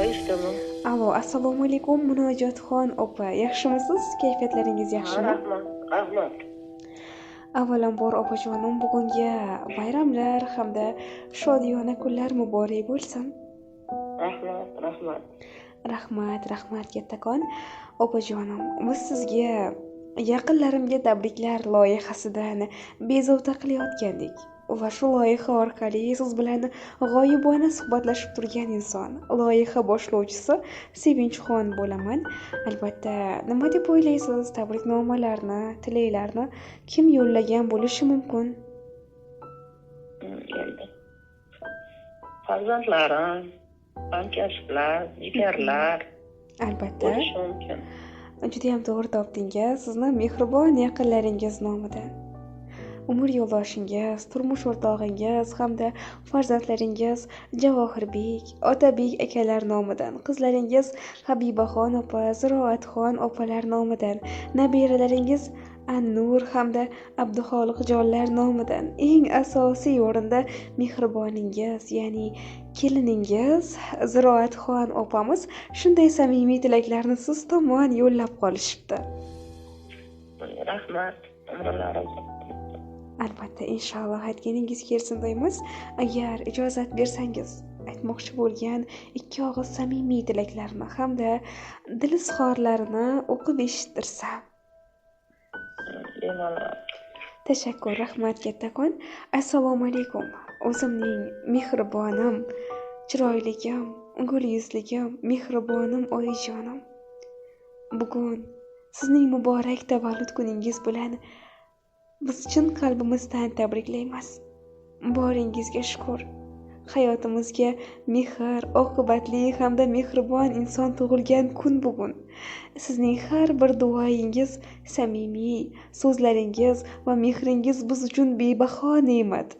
Eshitaman. Alo, assalomu alaykum, Munojotxon opa. Yaxshimisiz? Kayfiyatlaringiz yaxshimi? Rahmat, rahmat. Avvalambor opajonim, bugungi bayramlar hamda shodiyona kunlar muborak bo'lsin. Rahmat, rahmat. Rahmat, rahmat kattakon. Opajonim, biz sizga yaqinlarimga tabriklar loyihasidan bezovta qilayotgandik va shu loyiha orqali siz bilan g'oyibona suhbatlashib turgan inson, loyiha boshlovchisi Sevinchxon bo'laman. Albatta, nima deb o'ylaysiz, tabriknomalarni, tilaklarni kim yo'llagan bo'lishi mumkin? Endi farzandlarim, hamkasblar, jigarlar Albatta. bo'lishi mumkin. Judayam to'g'ri topdingiz. Sizni mehribon yaqinlaringiz nomidan umr yo'ldoshingiz, turmush o'rtog'ingiz hamda farzandlaringiz Javohirbek, Otabek akalar nomidan, qizlaringiz Habibaxon opa, Ziroatxon opalar nomidan, nabiralaringiz Annur hamda Abduxoliqjonlar nomidan, eng asosiy o'rinda mehriboningiz, ya'ni keliningiz Ziroatxon opamiz shunday samimiy tilaklarni siz tomon yo'llab qolishibdi. Rahmat, umrlari uzoq. Albatta, inshaalloh aytganingiz kelsin deymiz. Agar ijozat bersangiz, aytmoqchi bo'lgan ikki og'iz samimiy tilaklarni hamda dil izhorlarini o'qib eshittirsam. Bemalol. Tashakkur, rahmat kattakon. Assalomu alaykum. O'zimning mehribonim, chiroyligim, gul yuzligim, mehribonim oyijonim. Bugun sizning muborak tavallud kuningiz bilan biz chin qalbimizdan tabriklaymiz. Boringizga shukur. Hayotimizga mehr, oqibatli hamda mehribon inson tug'ilgan kun bugun. Sizning har bir duoyingiz, samimiy so'zlaringiz va mehringiz biz uchun bebaho ne'mat.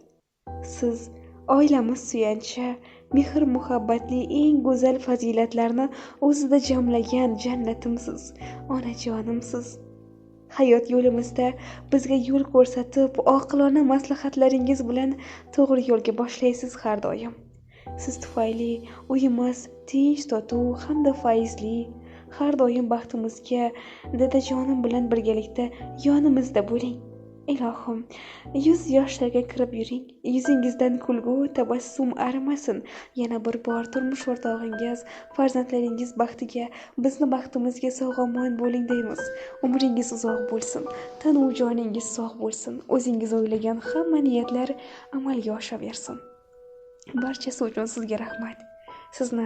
Siz oilamiz suyanchi, mehr-muhabbatli eng go'zal fazilatlarni o'zida jamlagan jannatimsiz, onajonimsiz. Hayot yo'limizda bizga yo'l ko'rsatib, oqilona maslahatlaringiz bilan to'g'ri yo'lga boshlaysiz har doim. Siz tufayli uyimiz tinch, totuv hamda fayzli, har doim baxtimizga dadajonim bilan birgalikda yonimizda bo'ling. Ilohim, 100 yoshlarga kirib yuring, yuzingizdan kulgu, tabassum arimasin. Yana bir bor turmush o'rtog'ingiz, farzandlaringiz baxtiga, bizni baxtimizga sog'-omon bo'ling deymiz. Umringiz uzoq bo'lsin, tanu joningiz sog' bo'lsin, o'zingiz o'ylagan hamma niyatlar amalga oshaversin. Barchasi uchun sizga rahmat. Sizni